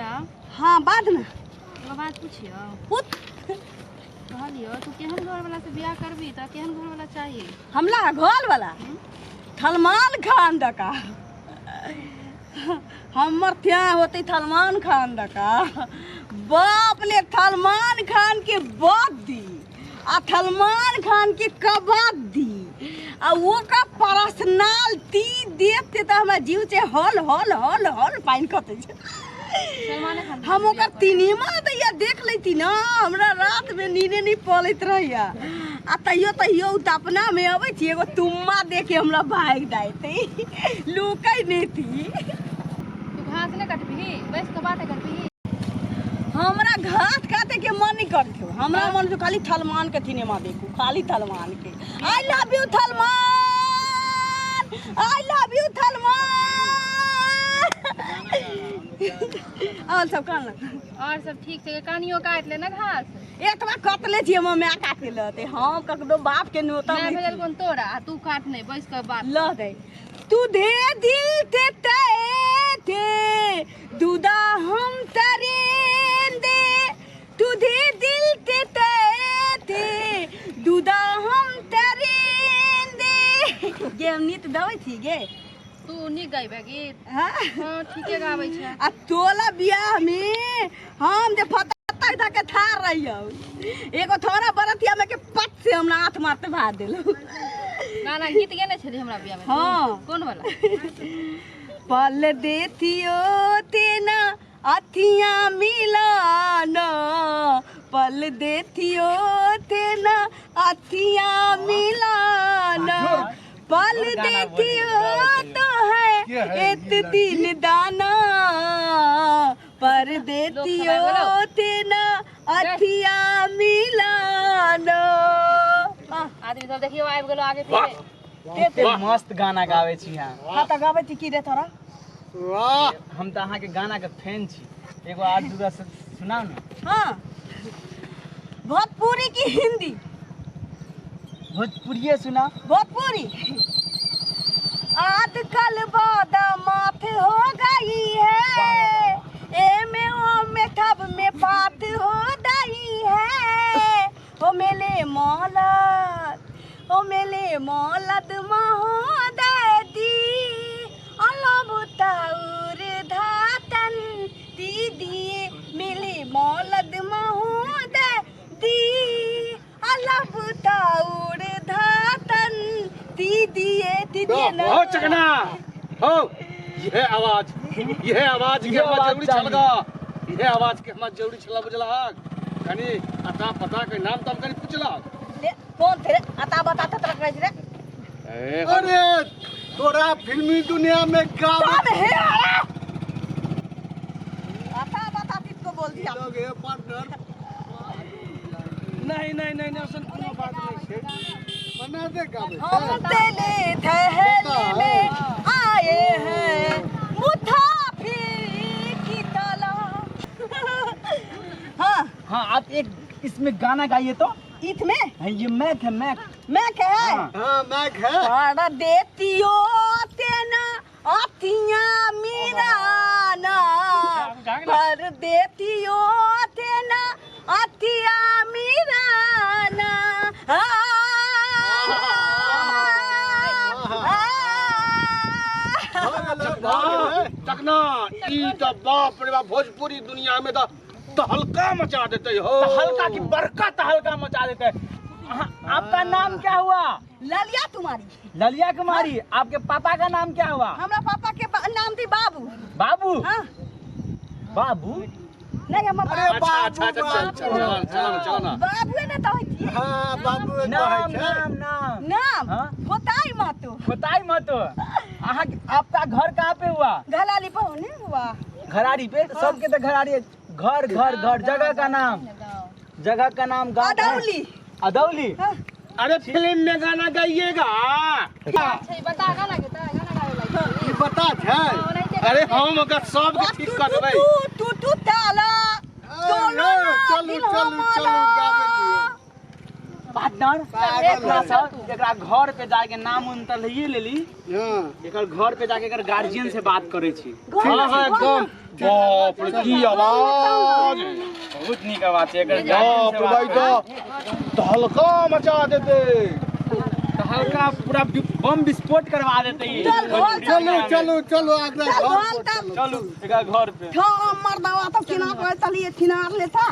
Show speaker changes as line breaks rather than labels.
ललिया।
हाँ, बाद में।
एगो बात पुछियो?
पूछ।
कहलियो, तू केहन घर वाला से बियाह करबी? तोरा केहन घर वाला चाहिए?
हमला घर वाला थलमान खान दका। हमर त्या होते थलमान खान दका। बाप ले थलमान खान के बात दी आ थलमान खान के कबाब दी आ वो का पर्सनालिटी देखते तो हमरा जीव से हल हल हल हल पानि कते छै।
सलमाने खान।
हम ओकर तिनीमा दैया देख लेती ना, हमरा रात में नींदे नहीं पलैत रहैया। आ तैयो तैयो उ तऽ अपना में अबै छी, एगो तुम्मा दे के हमरा भागि जाइते, लुकै नहीं थी।
तू घास नहीं कटबही, बैस के बात करबही?
हमरा घास काटे के मन नहीं करते। हमरा मन जो खाली थलमान के सिनेमा देखू, खाली थलमान के। I love you Salman, I love you Salman. और सब कहना?
और सब ठीक छै। कानियो काटि ले ना घास।
एतबा कटले छियै, हमर माय काटे लते, हम ककरो बाप के नोता
माय
नहि।
भेजल कोन तोरा? आ तू काट नहीं, बैस के बात।
ल दे तुधे दिल ते थे दुदा हम तरेंदे, तुधे दिल ते थे दुदा हम तरेंदे। गे, हम नीत दबै छी गे।
तू नीक गायबे गीत?
हाँ।
हाँ, ठीके गाबै छै।
आ तोला बियाह में हम जे फतक धके के थार रहियौ, एगो थोड़ा बरतिया में के पट से हमरा हाथ मारते भाग देलौ।
गाना गीत गेने छली हमरा बियाह में तू?
हाँ।
कोन वाला?
पल देथियो तेना अथियां मिलाना, पल देथियो तेना अथियां मिलाना, पल देथियो तो है एक दिन दाना पर देथियो तेना अथियां मिलाना।
आदमी सब देखियो आबि गेलो आगे पीछे।
कते मस्त गाना गाबै छी अहाँ।
हाँ तऽ गाबै छी की रे तोरा?
वाह!
हम तऽ अहाँके गानाके फैन छी। एगो आर दूगो सुनाउ ने।
हाँ, भोजपुरी की हिंदी?
भोजपुरिये सुनाउ।
भोजपुरी। आजकल माथ हो गई है, ए में ओ में थब में बात हो गई है। ओ मेले मौलद, ओ मेले मौलद महोदय दी अलब ताउर धातन दीदी, मिले मौलद महोदय दी अलब ताउर धातन दीदी दीदी ना।
हो चकना हो, यह आवाज, यह आवाज के
यह
हमरा
आवाज
जरूरी
चाहिए।
छल गा। यह आवाज के हमरा जरूरी छल, बुझलक? कनी अता पता के नाम ताम कनी पुछलक?
ले, कौन थे रे? अता बता तत रख रे।
ए,
अरे तोरा फिल्मी दुनिया में गावे
कौन है अरे? अता बता को बोल दिया।
लोग हे पार्टनर।
नहीं नहीं नहीं नहीं, ऐसन कोनो बात नहीं छै।
बना दे गावे।
हम तेले थहले में आए हैं मुसाफिर की तला। हाँ।
हाँ, आप एक इसमें गाना गाइए तो।
ईथ में?
हाँ, ये मैक है, मैक।
मैं क्या है?
हाँ।
हाँ, मैक है।
पाड़ा देतियो तेना अथियां मीराना, पर देतियो तेना अथियां मीराना। आ, आ,
भऽ गेलै, भऽ गेलै।
चकना, ई तऽ बाप रे बाप, भोजपुरी दुनिया में तऽ तहलका मचा देते हो।
तहलका की बड़का तहलका मचा देते हैं। आपका नाम क्या हुआ?
ललिया तुम्हारी।
ललिया कुमारी। आपके पापा का नाम क्या हुआ?
हमरा पापा के नाम थी बाबू।
बाबू?
हाँ।
बाबू?
नहीं, हम
अरे
अच्छा।
बाबू,
अच्छा अच्छा, चल चल
बाबू।
चल चल चल ना।
बाबू ने तो होती है।
हाँ, बाबू कहै
नाम
छै।
नाम नाम?
नाम?
हाँ?
होताई मातो।
बताई मत। अहाँ, आपका घर कहाँ पे हुआ?
घलाली पर नहीं हुआ।
घरारी पे? सबके तो घरारी है। घर घर घर, जगह का नाम, जगह का नाम, गाँव का?
अदौली।
अदौली।
हाँ।
अरे, फिल्म में गाना गाइएगा?
छै, बता, गाना के तऽ गाना गाबै लागि।
ई बता छै।
ओनाहिते।
अरे, हम ओकर सबके ठीक कर देबै।
तू तू तू ताला
ए, चलू चलू चलू, गाबै दियौ।
पार्टनर,
पागल
एकरा सब एकरा घर पे जाके नाम उन त लइए लेली।
हाँ।
एकर घर पे जाके एकर गार्जियन से बात करै छी।
हाँ हाँ, एकदम। बाप रे, की आवाज!
बहुत नीक आवाज छै एकर।
बाप रे भाई, तो तहलका मचा देते।
तऽ हल्का पूरा बम विस्फोट करवा देते ई।
चल घर।
चलू चलू चलू, आगरा
चल
घर
घर
पर।
तब।
चलू एकरा घर पे।
ठो मर्दवा तो किनार पर चलिए, किनार लेता।